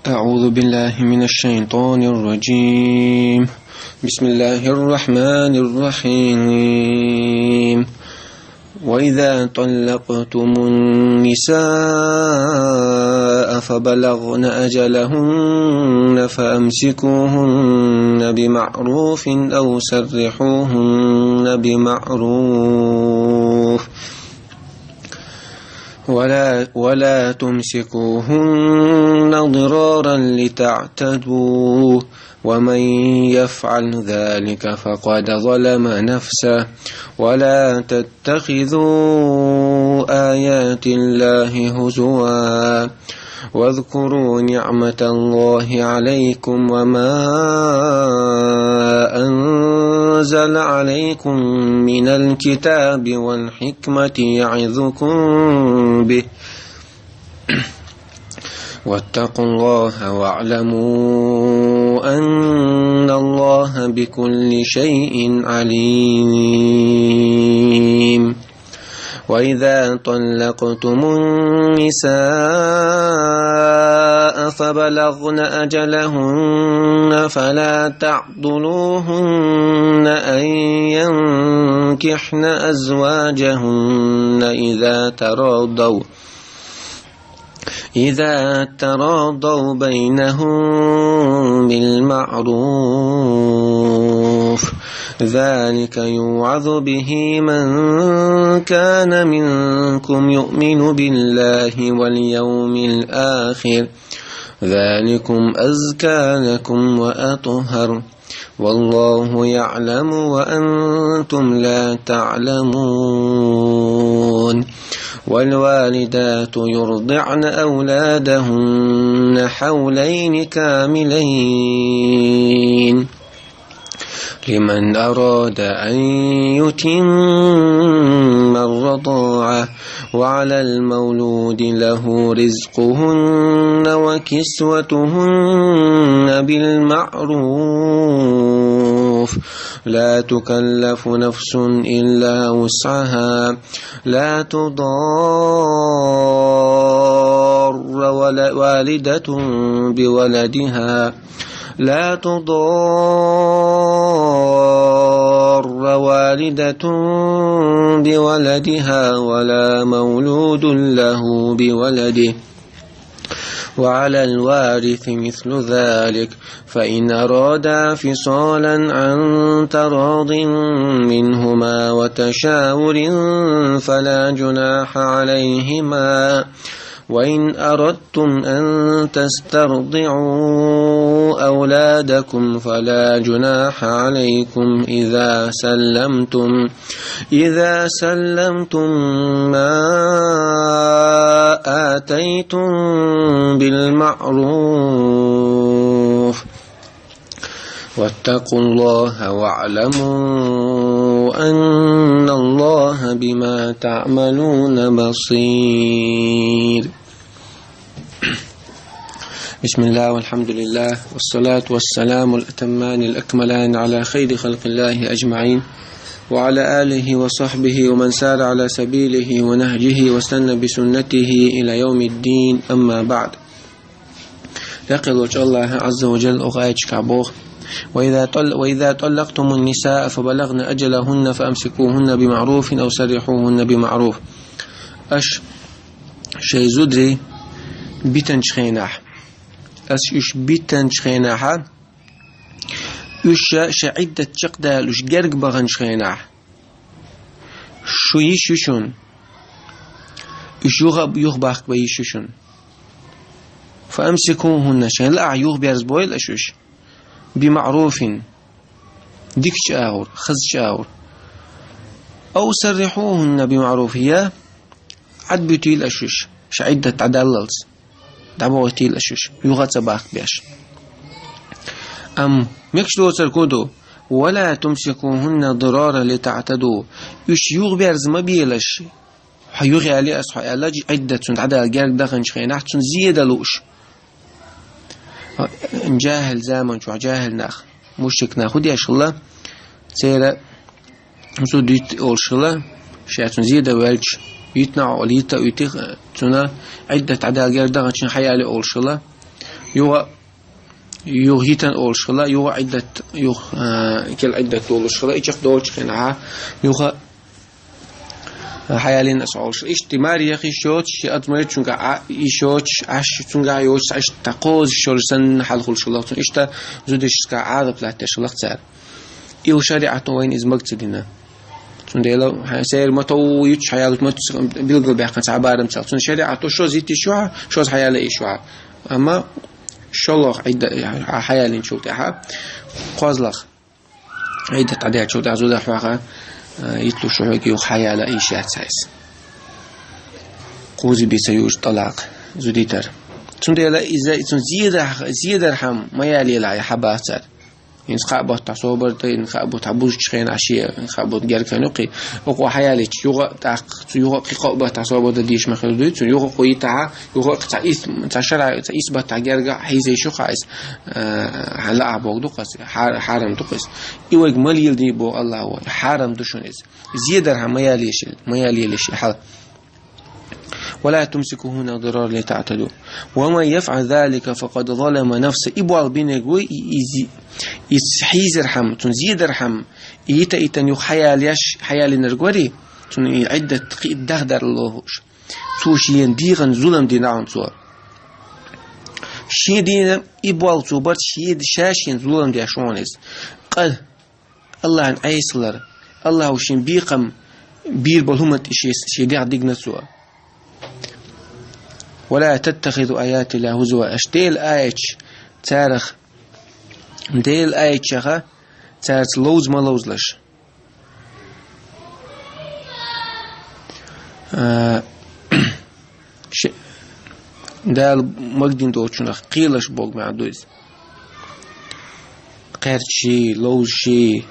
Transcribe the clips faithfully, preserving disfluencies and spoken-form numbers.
أعوذ بالله من الشيطان الرجيم. بسم الله الرحمن الرحيم. وإذا طلقتم النساء فبلغن أجلهن فأمسكوهن بمعروف أو سرحوهن بمعروف ولا، ولا تمسكوهن ضرارا لتعتدوا، ومن يفعل ذلك فقد ظلم نفسه، ولا تتخذوا آيات الله هزوا، واذكروا نعمة الله عليكم وما أنزل عليكم من الكتاب والحكمة يعظكم به، واتقوا الله واعلموا أن الله بكل شيء عليم. وإذا طلقتم النساء فبلغن أجلهن فلا تعضلوهن أن ينكحن أزواجهن إذا تراضوا إذا تراضوا بينهم بالمعروف، ذلك يوعظ به من كان منكم يؤمن بالله واليوم الآخر، ذلكم أزكى لكم وأطهر، والله يعلم وأنتم لا تعلمون. والوالدات يرضعن أولادهن حولين كاملين لمن أراد أن يتم الرضاعة، وعلى المولود له رزقهن وكسوتهن بالمعروف، لا تكلف نفس إلا وسعها، لا تضار ول-، والدة بولدها، لا تضار والدة بولدها ولا مولود له بولده، وعلى الوارث مثل ذلك، فإن أرادا فصالا عن تراض منهما وتشاور فلا جناح عليهما، وإن أردتم أن تسترضعوا أولادكم فلا جناح عليكم إذا سلمتم، إذا سلمتم ما آتيتم بالمعروف، واتقوا الله واعلموا أن الله بما تعملون بصير. بسم الله والحمد لله والصلاة والسلام الأتمان الأكملان على خير خلق الله أجمعين، وعلى آله وصحبه ومن سار على سبيله ونهجه واستنى بسنته إلى يوم الدين، أما بعد. Дакъа волчу Аллаха Азза ва Джалла оха аятчика боху: «وإذا طل-، وإذا طلقتم النساء فبلغن أجلهن فأمسكوهن بمعروف أو سرحوهن بمعروف». Аша шайн зударий битанчу хенахь, аша уьш битанчу хенахьа, уьш ша шайн Ӏиддат чекхдала уьш герга баханчу хенахь, шу йиш ю шуна, уьш юха, юхабахка бан йиш ю шуна. فأمسكوهن, шайн лаахь юхаберзабойла аша уьш. بمعروف, дикачу агӀор, хазачу агӀор. أو سرحوهن بمعروف, я Ӏадбуьтийла аша уьш, шайн Ӏиддат дӀадаллалц, дӀабохуьйтийла аша уьш, юха а ца бахка беш. Амма мегаш доцург хӀун ду? ولا تمسكوهن ضرارا لتعتدوا. Уьш юхаберза ма белаш, хьо юхаяьлла ас хьо аьлла, Ӏиддат цуьнан дӀадала герга даханчу хенахь, цунна зен дан лууш. ЖахӀил заман чохь жахӀил нах, мушрик нах хӀун деш хилла? Церан зуда йитта олуш хилла, ша цунна зен дан ваьлча, йитина хьо олу, йитта а йитина, цунна Ӏиддат дӀадала герга даханчу хенахь хьаяьлла олуш хилла. юха, юха йитина олуш хила, юха Ӏиддат, юха, а, кел Ӏиддат долуш хила, и чекхдолчу хенахь, юха, а, хьаялийна аса олуш хила. Иштта маре яха йиш йоцуш, шен оцу майрачуьнгахь Ӏа йиш йоцуш, Ӏаш цуьнгахь йоцуш, иштта кхозуш йолуш санна хьал хуьлуш хила цунна. Иштта зудашка Ӏазап латтош хила цара. Ил шариӀато вайна иза мага ца дина. Цундела хьайн сайра ма тов юьтуш хьаялуш, ма билгалбаьккхина цхьа барам цал. Цуьнан шариӀато шозза йита йиш ю хьан, шозза хьаяла йиш ю хьан. Амма шолгӀа Ӏидда-, хьан хьаялийначул тӀаьхьа, кхозлагӀа Ӏиддат дӀадаьллачул тӀаьхьа зуда хьоьга, а, йитлуш хьоьга юха хьаяла йиш яц хьан иза. Кхузза бен ца юуш тӀалакъ зуда йитар. Цундела иза, и цунна зедар-, зедархьама ма ялелахь, хьан боху цара. ХӀинца кхаа баттахь собар дан, хӀинца кхаа баттахь бузучу хенахь шен, хӀинца кхаа баттахь герга хан юккъе. Оцу хьаялийча, юха а тӀаккха, цу юха а кхин кхоъ баттахь собар дан дезаш ма хир дуй, цу юха кхо йитахь, юха а цхьа ис-, цхьа шарахь, цхьа ис баттахь герга хьийза йиш ю хьан иза, а, хьан лаахь бохург ду-кх иза, хьар-, хьарам ду-кх иза. И вайга ма леладе боху АллахӀа, хьарам ду шуна иза. Зедархьама ма ялийша, ма ялийша и хьал. ولا تمسكوهن ضرارا لتعتدوا ومن يفعل ذلك فقد ظلم نفسه. И болх бинарг вуй, и, и зи-, и хьийзархьама, цунна зедархьама, и йита-йитина юха хьаялаеш, хьаялийнарг варий, цунна и Ӏиддат кхиъна дахдарал лохуш. Цо шена дегӀан зулам дина хьуна цо. Шен дина и болх цо барт шен, ша шена зулам деш хьуна иза. Къа АллахӀан Ӏесалар, АллахӀа шен бекхам бийр болу хӀуманна тӀе шен, шен дегӀ дигна цо. ولا تتخذوا آيات الله هزوا. Аша Делан аяташ царах, Делан аяташха цаьрца ловза ма ловзалаш. А, Ше-, Дала магадина долчунах кхелаш боху маьӀна ду иза. Кхерчий, ловзаший,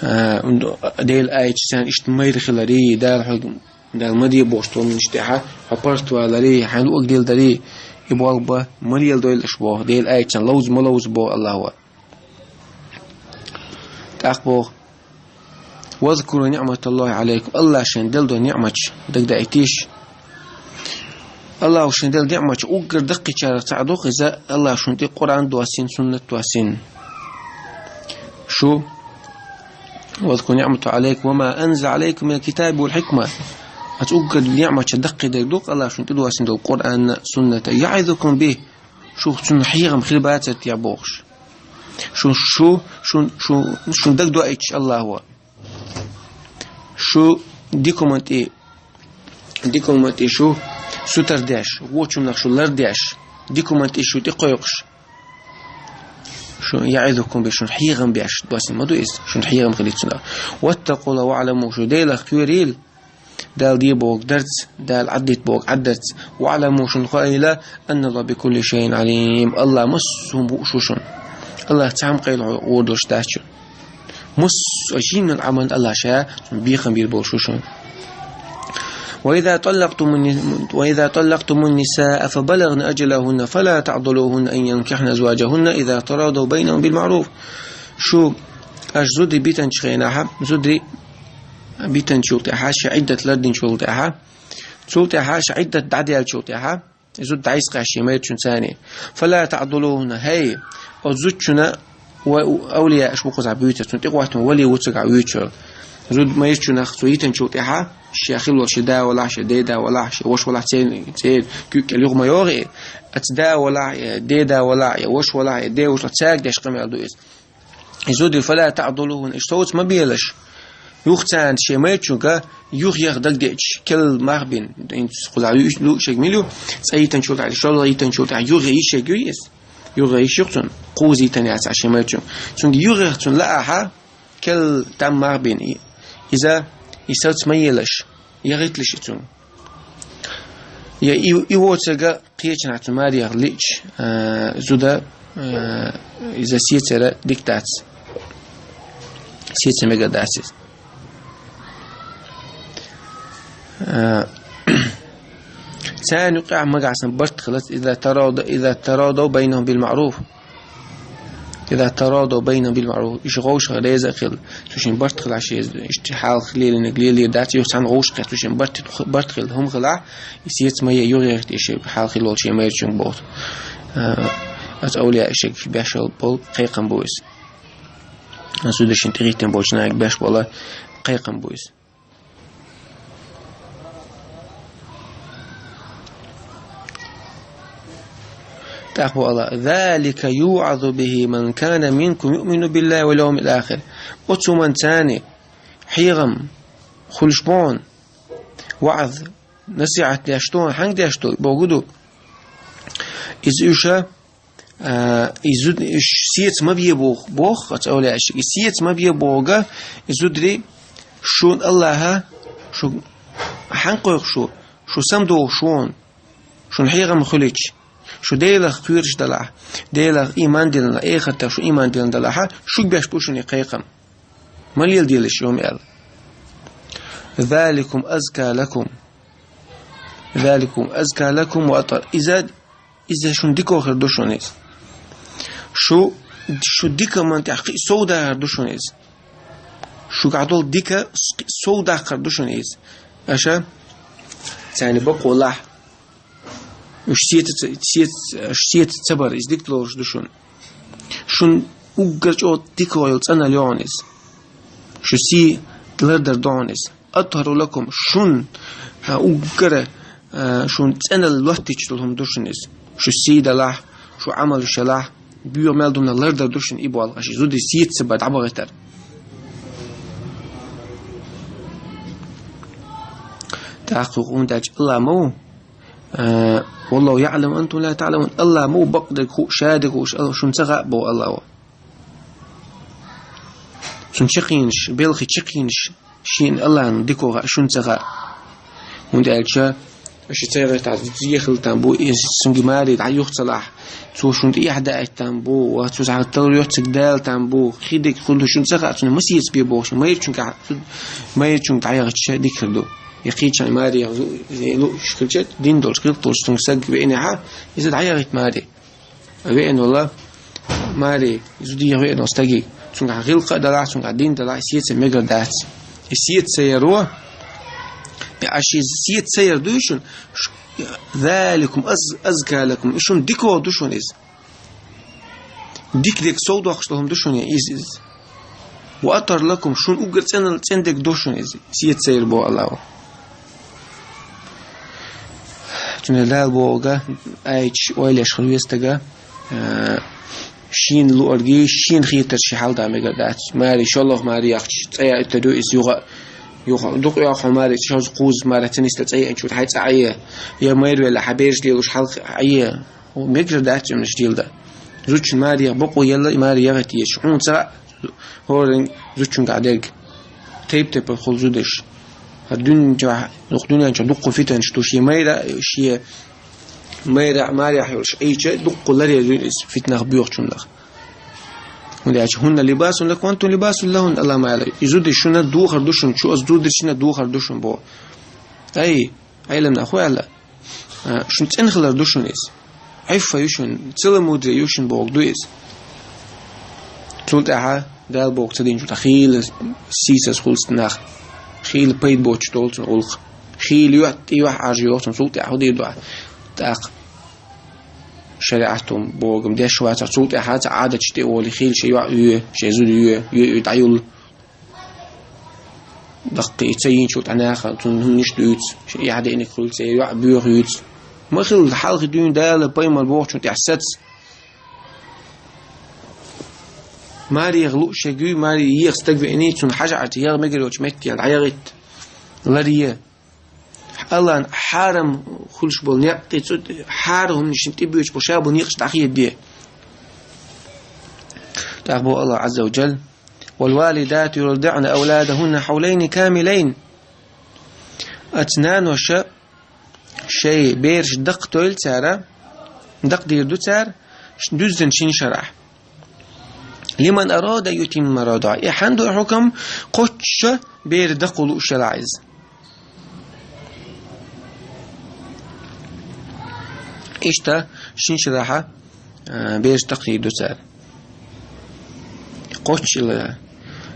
а, Делан аяташ царна иштта майра хиларий, Дала хьоьга, Дала ма де бохучу тӀеманаш тӀехь хьо паргӀатваларий, хьайн луъург дилдарий, и болх бан ма леладойла аша боху, Делан аяташна ловза ма ловза боху АллахӀа. ТӀаккха боху: واذكروا نعمة الله عليكم. АллахӀа шайна делла долу ниӀматаш дагадаийтийша. АллахӀа шайна делла ниӀматаш уггар даккхийчарах цхьаъ ду-кх иза, АллахӀа шуна тӀе Къуръан доссийна, суннат доссийна. Шу: واذكروا نعمة الله عليكم وما أنزل عليكم من الكتاب والحكمة. Оцу уггар ниӀматаш даккхий дерг ду-кх АллахӀа шуна тӀе доссийна долу Къуръан, суннат. يعظكم به. Шух цунна хьехам хир бацара те бохуш. Шу, шу, шу, шу, шун дагадоуьйтуш АллахӀа. Шу дика хӀуманна тӀе, дика хӀуманна тӀе шу сутар деш, вочунах шу лар деш, дика хӀуманна тӀе шу тӀекхойкхуш. Шу يعظكم به, шун хьехам беш, доссийна ма ду иза, шун хьехам хилийта цунах. واتقوا الله واعلموا, шу Делах коьрийла, Дала де бохург дарца, Дала Ӏаддита бохург Ӏаддарца. واعلموا, шуна хаийла, أن الله بكل شيء عليم. АллахӀ массо а хӀума хууш ву шуна. АллахӀ цхьа хӀума къайла гӀур долуш дац шуна. Массо а жиманал Ӏамал АллахӀа ша цунна бекхам бийр болуш ву шуна. وإذا طلقتم الن-، وإذا طلقتم النساء فبلغن أجلهن فلا تعضلوهن أن ينكحن أزواجهن إذا تراضوا بينهم بالمعروف. Шу, аша зударий битанчу хенахь, зударий битанчул тӀаьхьа, шайн Ӏиддат лардинчул тӀаьхьа, цул тӀаьхьа шайн Ӏиддат дӀадаьллачул тӀаьхьа, и зуда дӀасакхаьчча шен майрачунца царний. فلا تعضلوهن, хӀей, оцу зудчунна вай авлияаш бу кхузахь буьйцур, цунна тӀекъоттам вали ву цигахь вуьйцур. Зуда майрачунах цо йитанчул тӀаьхьа, шен хилла волу шен да валахь, шен деда валахь, шен ваша валахь, церан, церан куьг кӀел юха ма йогӀий, оцу да валахь, я деда валахь, я ваша валахь, я деваша валахь, цаьрга деш къамел ду иза. И зударий, فلا تعضلوهن, иштта совца ма белаш. Юха царна шен майрачуьнга юха яха дагадеъча, кел мах бина, хӀинца кхузахь луъушерг мила ю, цкъа йитанчул тӀаьхьа, шолгӀа йитанчул тӀаьхьа юха йиш ерг ю иза. Юха йиш ю-кх цунна, кхузза йитина яц ахь шен майрачуьнга. Цуьнга юха яха цунна лаахь, кел там мах бина, и-, иза, и совца ма елаш, яхийталаш и цунна. Я и, и воцург кхечанхьа цу марех лиъча, а, зуда, а, иза сецар дика дац. Сецар мегар дац иза. А, царна юкъахь магахь санна барт хилац, إذا تراضوا، إذا تراضوا بينهم بالمعروف. إذا تراضوا بينهم بالمعروف. Иштта вовшах реза а хилла, цу шинна барт хилахь, шен иштта хьалха лелийнарг лелийр дац, юха цхьаьна вовшах кхетта, цу шинна барт, барт хилла хӀума хилахь, и сеца ма е, юхаехийта шен хьалха хилла волчу шен майрачуьнга боху. А, оцу овлияашка беш болу кхайкхам бу иза. Зударшна тӀехӀиттина болчу нахе беш болу кхайкхам бу иза. ТӀаккха боху АллахӀа: «Залика юъазу бихи ман кана минкум юъмину биллахи вал йовмил ахир». Оцу хӀуманца хьехам хуьлуш бу хьуна, ваӀаз, насихьат деш ду хьуна, хьанга деш ду, боху ду. Иза уьш, а, и зуд-, уьш сеца ма бе боху, боху оцу овлияашка. И сеца ма бе боху, и зударий, шуна АллахӀа, шу хьанга кхойкху шу, шу самадоху шуна, шуна хьехам хуьлуьйтуш, шу Делах кхоьруш далахь, Делах ийман диллина, эхартах шу ийман диллина далахьа, шуьга беш бу шуна и кхайкхам. Ма леладелаш, йома аьлла. «Заликум азка лакум». «Заликум азка лакум ва атхар». Иза, иза шуна дикохир ду шуна иза. Шу, шу дика хӀуманна тӀехь кхин а сов дахар ду шуна иза. Шуьгахь долу дика кхин а сов даккхар ду шуна иза. Аша царна бакъо лахь. Уьш сеца ца, сеца, уьш сеца ца бар, иза дика лоруш ду шуна. Шуна уггар чӀогӀа дика йолу цӀанал йогӀун иза. Шу сий лардар догӀун иза. «Атхару лакум», шун, а, уггара, а, шун цӀенал лоттича долу хӀума ду шуна иза. Шу сий далахь, шу Ӏамал шалахь, боьха мел думна лардар ду шуна и болу, аша зударий сеца ца бар дӀабахийтар. ТӀаккха хӀунда аьлча АллахӀ ма ву, а, «Валлаху яӀламу ва антум ла таӀламун», АллахӀ ма ву бакъдерг хууш, шадерг хууш, АллахӀ шуна ца хаьа боху АллахӀ ву. Шуна чекхийнаш, белхий чекхийнаш, шена АллахӀна дика хаьа, шуна ца хаьа. ХӀунда аьлча, аша ца гӀертахь, зехилла там бу, и цуьнга маре дӀа юха ца лахь, цо шуна тӀехь даийта там бу, ва цо схьа тал йоццуг дала там бу, хи дерг хуьлу шуна ца хаьа, цуьнан масица бе бохуш, майрачуьнга, майрачуьнга дӀаяхча дика хир ду. Я кхечан маре луъуш хилча, дин долуш, гӀиллакх долуш, цуьнга саг веънехьа, иза дӀаяхийта маре. Веана волу маре, зудех веана волу стаге, цуьнга гӀиллакх а далахь, цуьнга дин далахь, и сеца мегар дац. И сеца ца яро, и аш иза сеца ца яр дуй шуна, ш-, «Заликум аз-, азка лакум», и шуна дика ду шуна иза. Дика дерг сов доккхуш долу хӀума ду шуна иза, иза. «Ва атхар лакум», шуна уггар цӀена-, цӀена дерг ду шуна иза, сеца ца яр боху АллахӀ ву. Цундела Дала бохург, айча ойла еш хила веза стага, а, шена луъург, шена хетарг шен хьал дан мегар дац. Маре, шолгӀа маре яхча, цӀа яийтар ю иза юха, юха дукха йоккху маре, шозза кхузза маре, ца нисда цӀа яинчуьра, хьайн цӀа Ӏе, я майра велла, хьан бераш лелош хьалха Ӏе. Мегар дац уьш дийла дан. Зудчун маре яха бакъо елла, и маре яхийта еза. Хьуна ца хаьа, хӀоранна зудчуьнгахь дерг. Тайп-тайпана хуьлу зудаш. ХӀара дуьнен чохь, дукха дуьнен чохь дуккха фитнаш ду. Шен майра, шен майра, марехь йолуш Ӏийча, дуккха ларъян ю иза фитнах боьхучунах. ХӀунда аьлча: «ХӀунна либасун лакум ва антум либасун лахунна», АллахӀ ма аьлла. И зудаш шуна духар ду шуна, шу оцу зударшна духар ду шуна боху. Ай, Ӏеламнаха хӀун аьлла? А, шуна цӀена хилар ду шуна иза. Ӏиффа ю шуна, целомудрие ю шуна бохург ду иза. Цул тӀаьхьа Дала бохург ца динчу тӀа хийла сийсаз хуьлу цунах. Хийла пайда боцуш долу цунна гӀуллакх. Хийла юьхь, тӀе юьхь Ӏаржа йоху цунна, цул тӀаьхьа хӀун дийр ду ахь? ТӀаккха шариӀатан бохург деш вацахь, цул тӀаьхьа цхьа Ӏадаташ тӀе а волий, хийла шен йоӀ йоь, шен зуда йоь, йоь, йоь, дӀаюллу. Даккхий ца йинчул тӀаьхьа наха цунна хӀуманаш дуьйцу, шен эхь деаниг хуьлу, церан йоӀ боьха юьйцу. Ма хила хьалхе дуьйна Дала пайхамар бохучун тӀехь саца. Маре яха луъу шега юй, маре еха стаг веаний, цунна хьажа Ӏарца яха мегар йолчу меттигехь дӀаяхийта. Ларъе. АллахӀна хьарам хуьлуш болу некъ тӀе, цу хьарам хӀуманашна тӀе боьдуш болу ша болу некъаш дӀахедаде. ТӀаккха боху АллахӀ Ӏазза ва Джалла: «Вал валидату юрдиъна авладахунна хьавлайни камилайн». Оцу наноша шайн бераш дакхатойла цара, дакхадийр ду цара, ш-, дуьззина шина шарахь. «Лиман арада ан ютимма рада». И хьан ду хьукам, кхоччуш бер дакха лууш елахь иза. Иштта шина шарахь, а, бераш дакхадийр ду цара. Кхоччуш ила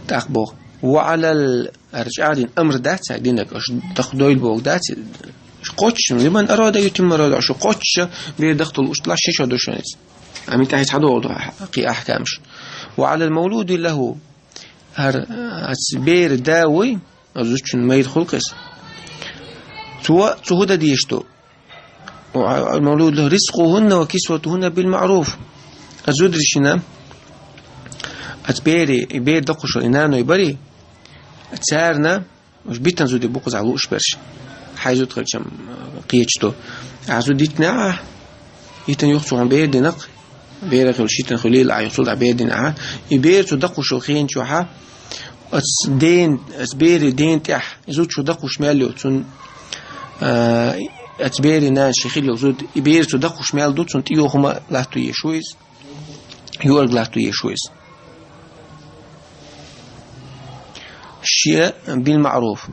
тӀаккха боху. «Ва Ӏалал», ара чӀагӀдина амр дац цаьрга динарг, аша дакхадойла бохург дац, аша Кхоччуш, لمن أراد يتم الرضاعة, шу кхоччуш бер даккха долуш, уьш лаш ши шо ду шуна иза. Амин тӀехь цхьа догӀу ду хьа-, кхин ахкамаш. وعلى المولود له, хӀара, аца бер да вуй, а зудчун майра хуьлу кхеза. Цо, цо хӀун дан дезаш ду? وعلى المولود له رزقهن وكسوتهن بالمعروف. А зударшна, аца берий, и бер даккхуш и наной барий, царна, уьш битан зуди бу кхузахь лууш берш. Хьайн зуда хилчам, э, кхечу ду. А зуда йитина ахь, йитан юха цо хьуна бер динакх, берах йолуш йитан хуьлийла ахь, юха цул тӀаьхьа бер дина ахь. И бер цо даккхуш йолу хен чохьа, аца ден, аца берий ден тӀехь, и зуда шу даккхуш мел ю, цун, э, аца берий нана ши хила йолу зуда, и бер цо даккхуш мел ду, цунна тӀе йохума латту еш ву иза. Юург латту еш ву иза. Шиъ بالمعروف.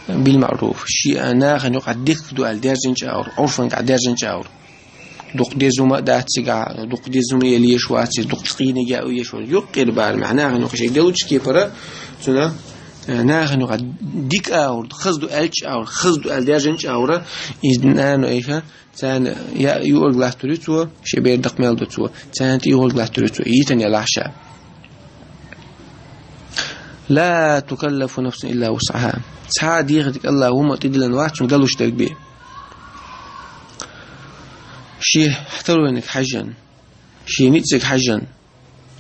بالمعروف. Шиъ нахана юкъахь дика ду аьлла даьржинчу агӀор, Ӏурфанга даьржинчу агӀор. Дукха дезума а дац цигахь, дукха дезума елла еш вац иза, дукха цкъийниг а еш вац. Юккъера бара, нахана юкъахь шайга делучу кепара, цуьнан, э, нахана юкъахь дика агӀор, хаза ду аьллачу агӀор, хаза ду аьлла даьржинчу агӀора, иза нана айха, царна я юург латтур ю цо, шен бер даккха мел ду цо, царна тӀе юург латтур ю цо, йитан ялахь ша. لا تكلف نفس إلا وسعها. Цхьа а дехарг Аллаха хӀума тӀедиллина вац, цунна далуш дерг бен. Шен хьатарвайниг хьаьжжан, шен ницкъиг хьаьжжан,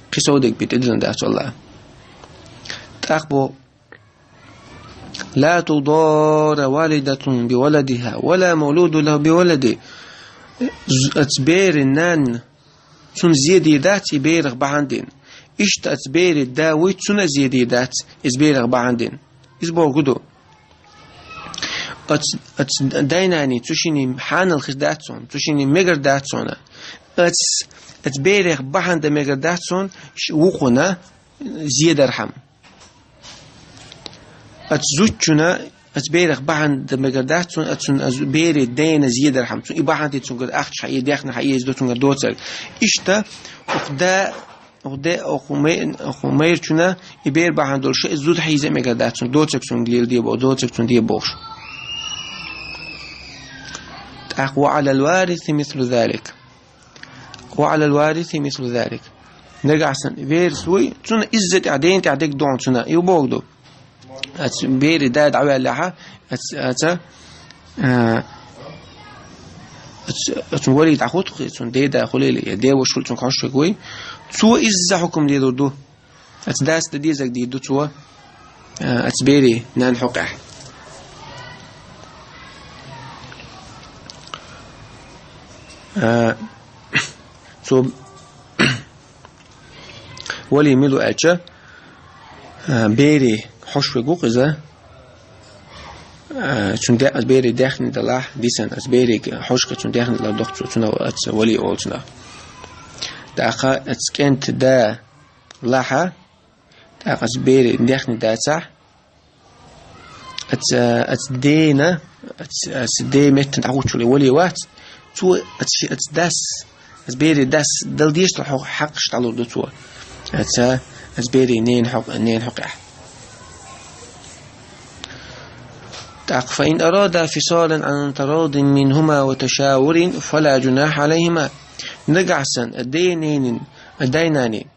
кхин сов дерг бен тӀедиллина дац Аллаха. ТӀаккха бо لا تضار والدة بولدها ولا مولود له بولده. З-, аца берийн нанна цунна зе дийр дац и берах бахьана дина. Иштта аца берийн да вуй, цунна а зе дийр дац иза берах бахьана дина. Иза бохург ду. Аца, аца дай-наний цу шинийн хьанал хир дац цунна, цу шинийн мегар дац цунна. Аца, аца берех бахьана дан мегар дац цунна, ш-, вукхунна зе дархьама. Аца зудчунна, аца берех бахьана дан мегар дац цунна, аца цунна, аца берийн дена зе дархьама. Цунна и бахьана дина цуьнгара ахча хьаэца, даьхни хьаэца ду цуьнгара доцург. Иштта, оха да, оха де, оха ме-, оха майрачунна и бер бахьана долуш, и зуда хьийза а мегар дац цунна, доцург цуьнга леладе боху, доцург цунна де бохуш. ТӀаккха وعلى الوارث مثل ذلك. وعلى الوارث مثل ذلك. Нагахь санна верас вуй, цунна изза тӀехь, дена тӀехь дерг ду хьуна цунна, и бохург ду. Аца берийн да дӀаваьллехьа, аца, аца, а, аца, аца вали дӀахӀутту, цунна деда хуьлийла, я деваша хуьлу, цунга хьожуш верг вуй. Цо изза хьукам лелур ду. Аца дас дан дезарг дийр ду цо, а, аца берийн нанна хьокъехь. А, цо вали мила ву аьлча, а, берийн хьожуш верг ву-кх иза, а, цунна де-, аца берийн даьхни далахь, дисина, аца берийн хьожуш-кх цунна даьхни далахь, дохку цо, цунах аца вали олу цунах. ТӀаккха аца кӀентан да лахь, тӀаккха аца берийн даьхни дацахь, аца, аца дена, аца, аца ден меттана дӀахӀуттуш волу вали вац, цо аца ши-, аца дас, аца берийн дас дала дезаш долу хьо-, хьакъаш дӀалур ду цо. Аца, аца берийн ненан хьокъ-, ненан хьокъехь. ТӀаккха فإن أرادا فصالا عن تراض منهما وتشاور فلا جناح عليهما. Нагахь санна, ден-ненан, дай-наний,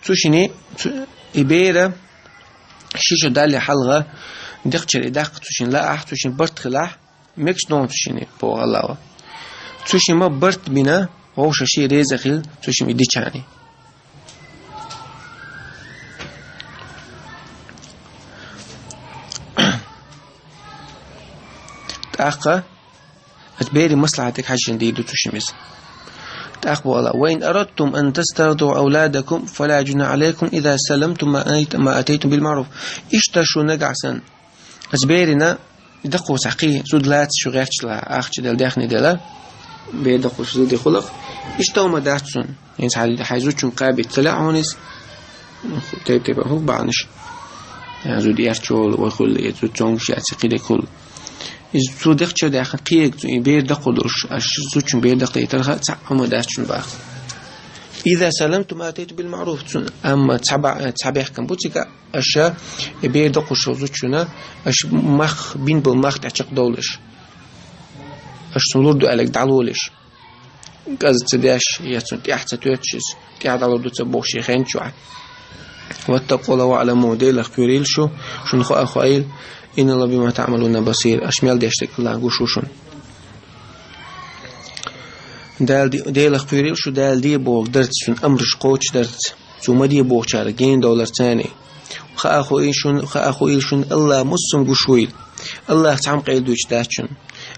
цу шине, цу, и бер ши шо далале хьалха, декхачара и даккха цу шинна лаахь, цу шинна барт хилахь, мегаш ду цу шине, боху Аллаха. Цу шимма барт бина, вовшашна реза хила, цу шимма и дичахьана. ТӀаккха аца берийн маслахьатиг хьаьжжина дийр ду цу шимма иза. ТӀаккха боху Аллаха: وإن أردتم أن تسترضعوا أولادكم فلا جناح عليكم إذا سلمتم ما آت-، ما آتيتم بالمعروف. Иштта шу нагахь санна, аца берина, и даккхо цхьа кхин зуда лаца шу гӀерташ лахь, ахча дала, даьхни дала, бер даккхуш зуда хуьлу-кх. Иштта хӀума дац цунна. ХӀинца хьайн, хьайн зудчуьнга кхаба ца лаьа хьуна иза, тайп-тайпана хуьлу бахьанаш. Я зуда эрча волу вай хуьлу, я зуда цомгуш яц, я кхидерг хуьлу. Иза цо декхачара даьхна кхин а цу, и бер даккхо долуш, аша зудчуьнга бер даккхийтарха цхьа а хӀума дац цунна баха. «إذا سلمتم آتيتم بالمعروف». Цун, амма цхьа ба-, цхьа бехкам бу цига, аша, э, бер дакъуш зудчунна, аша мах, бин бол мах тӀа чакхдовлаш. Аша цун лур ду аьлларг дӀалолаш. КӀезига ца деш, я цун тӀехьа ца тоьтташ, тӀехьа дӀалур ду ца бохуш хенчохь. «واتقوا الله واعلموا», Делах кхоьрийла шу, шуна хаа хоийла, «إن الله بما تعملون بصير», аша мел деш дерг АллахӀ гуш ву шуна. Дала де-, Делах кхоьрийла шу, Дала де боху дарца, цуьнан амраш кхочуш дарца, цо ма де бохучара гена довлар царний. Хаа хуийла шуна, хаа хуийла шуна, АллахӀ массо а гуш вуйла. АллахӀ цхьамма къайладоьдуш дац шуна.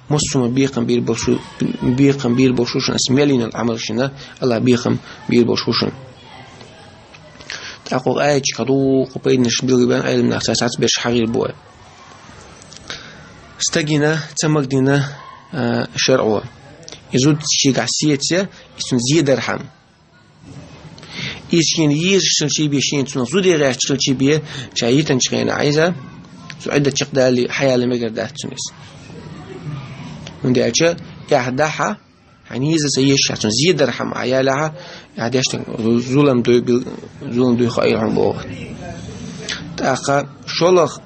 Массо а бекхам бийр болуш ву, бекхам бийр болуш ву шуна, аса мел йина Ӏамал шуна, АллахӀ бекхам бийр болуш ву шуна. ТӀаккха оха аяташка дукха пайданаш билгалбаьнна Ӏеламнаха, цхьацца берш хьахийла бу вай. Стаг йина, ца магадина, а, шарӀо. И зуда шегахь сеца, и цунна зе дархьама. Иза шена езаш хилчий бен, шена цунах зуда гӀерташ хилчий бен, ша йитанчу хенахь иза, цу Ӏиддат чекхдалале хьаялла мегар дац цунна иза. ХӀунда аьлча, эхь дахьа, хьайна еза ца езаш, цунна зе дархьама, а ялахьа, а дешна зулам дуй бил-, зулам дуй хаийла хьуна боху. ТӀаккха шолгӀа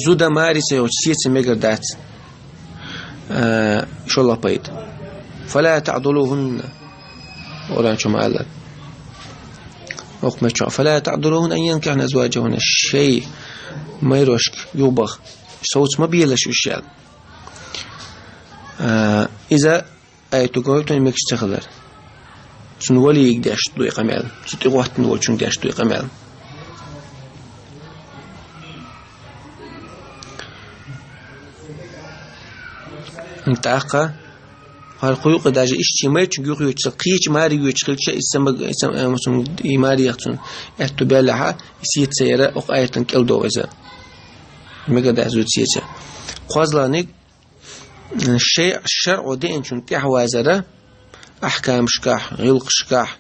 зуда маре ца йолчу сеца мегар дац, а, шолгӀа пайда. «فلا تعضلوهن». Къуръан чу ма-аллара. Окху мачо: «فلا تعضلوهن أن ينكحن أزواجهن». Шайн майрошка юхабаха совца ма белаш уьш аьлла. А, иза аяту гойтун мегаш ца хилар. Цунна валийга деш ду и къамел. Цу тӀе гӀоттина волчунна деш ду и къамел. ТӀаккха хӀара кху юкъа даже иштта майрачун юхайоьдуш, кхечу маре йоьдуш хилча, и самаг-, и сам-, э, мусум-, и маре яхцун аьтту беллехьа, и сеца яра окху аятан кӀел догӀу иза. Мегар дац зуда сеца. КхозлагӀниг, шей-, шарӀо деанчунна тӀаьхьавазара, ахькамашкахь, гӀиллакхашкахь,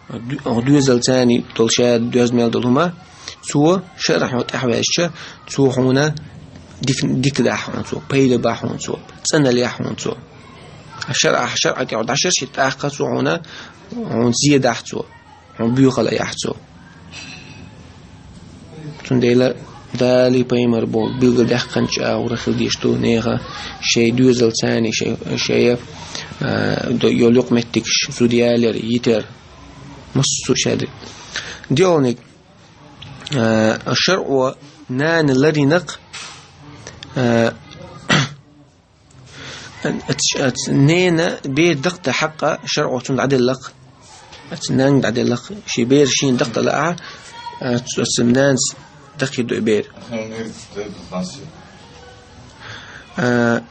ду-, доьзалца царний долу ша доьзна мел долу хӀума, цо шарӀо тӀаьхьаваьзча, цо хьуна дик-, дика дахь хьуна цо, пайда бахь хьуна цо, цӀаналла яхь хьуна цо. ШарӀа, шарӀа тӀехь дӀашарш, тӀаккха цо хьуна, хьуна зе дахь цо. Хьуна боьхалла яхь цо. Цундела Дала, пайхамар боху билгалдаьккхинчу агӀора хила дезаш ду нехан шайн доьзалца царний шай-, шайна, а, до-, йолу юкъаметтигаш зуда ялар, йитар. Массо а шадерг. ДоьалгӀаниг, а, шарӀо нана ларинакх, а, Ац-, ац-, ненан бер дакъа дан хьакъ шарӀо цунна дӀаделлакх. Ац-, нанна дӀаделлакх. Шен бер шена дакъа дан лаахь, ац-, ац-, нанас даккхийр ду и бер. А,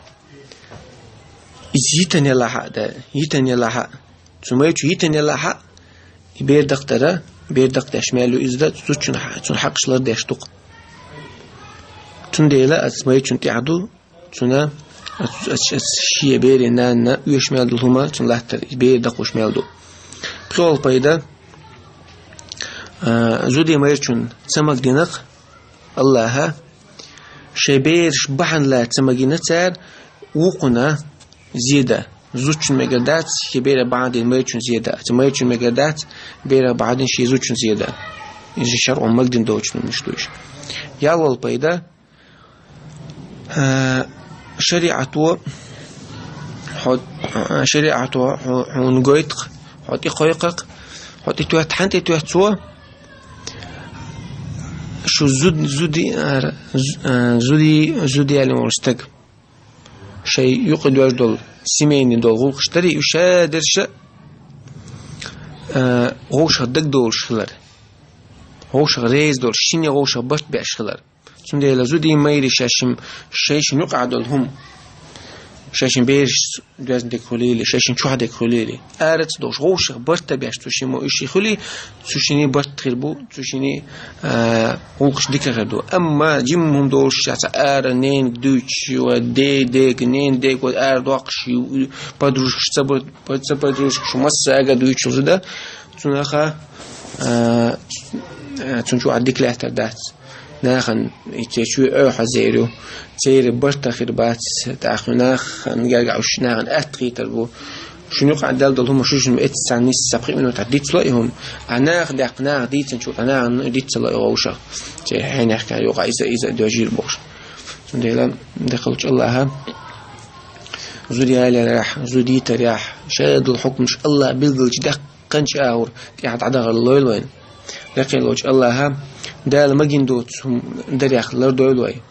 иза йитина елахь а, да, йитина елахь а. Цу майрачу йитина елахь а, и бер дакъа дара, бер дакъа деш мел ю иза да, зудчун хьа-, цунна хьакъаш лардеш ду-кх. Цундела ац-, майрачун тӀехь ду, цунна ац-, ац-, ац-, шен берийн нанна оьшуш мел долу хӀума цунна латтар, и бер дакхуш мел ду. ПхоьалгӀа пайда, а, зудий майрачун ца магадинакх АллахӀа, шайн бераш бахьана лаьцна ца магийна цара, вукхунна зе дан. Зудчун мегар дац, шен берах бахьана дина майрачун зе дан. Аца майрачун мегар дац, берах бахьана дина шен зудчун зе дан. Иза шарӀо магадина доцуш хӀуманаш ду уьш. ЯлхолгӀа пайда, а, шариӀато хьо, а, шариӀато хьо, хьуна гойту-кх, хьо тӀекхойкху-кх, хьо тӀетоьтту, хьан тӀетоьтту цо? Шу зуд-, зуди-, а, з-, а, зуди-, зуда ялийна волу стаг. Шайн юкъа доьжна долу, семейный долу гӀуллакхаш дарий, уьш шадерш а, а, вовшах дагадовлуш хилар. Вовшах реза долуш, шинне вовшах барт беш хилар. Цундела зудий майрий шаьшшимма, шайшинна юкъахь долу хӀума, шайшинна бераш доьзна дерг хуьлийла, шайшинна чохь дерг хуьлийла, ара ца долуш, вовшах барт а беш, цу шинна ма уьш хуьлий, цу шинна барт хир бу, цу шинна, а, гӀуллакхаш дика хир ду. Амма жимма хӀума долуш, ша цхьа ара ненан дуьйцуш, ва ден дега, ненан дега, ва ара доккхуш, подружкаш, ца ба-, ца подружкаш, массаьрга дуьйцуш зуда, цунах, а, цунна чохь дика лаьттар дац. Нахана и церан чоь ойхьазер ю, церан барт а хир бац, тӀаккха нахана гергахь уьш нахана атта хийтар бу. Шуна юкъа Дала дола хӀума шу шуна эццан нийсса пхи минута дицло и хӀума. А наха даккха, наха дийцинчул тӀехьагӀа наха дицло и вовшах. Цу хьенех кхы юкъа иза, иза доьжийла бохуш. Цундела декъалчу Аллаха зуда яларехь, зуда йитарехь, шадолу хьукмаш Аллаха билгалчу даккханчу агӀор тӀехь дӀадахар лойла вайна. Декъалчу Аллаха Дала магийна доцу хӀума дарех лардойла вай.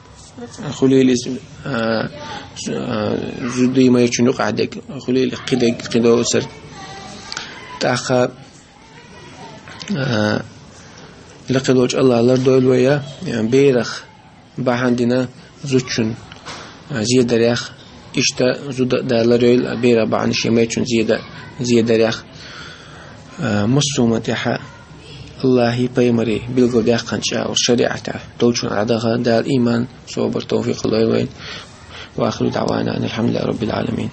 Хуьлийла иза, а, з-, а, зудий майрачун юкъахь дерг, хуьлийла кхидерг, кхидолусарг. ТӀаккха, а, декъалчу Аллаха лардойла вай, а, берах бахьана дина зудчун, а, зедарехь, иштта зуда а Дала ларйойла берах бахьана шен майрачун зеда-, зедарехь, а, массо а хӀуман тӀехь Аллахьий, пайхамарий билгалдаьккхинчу агӀор шариӀатехь долчунна дӀадаха Дала иман, собар, товфикъ лойла вайна. Ва ахиру даӀвана анил хьамдулиллахӀи раббил Ӏаламин.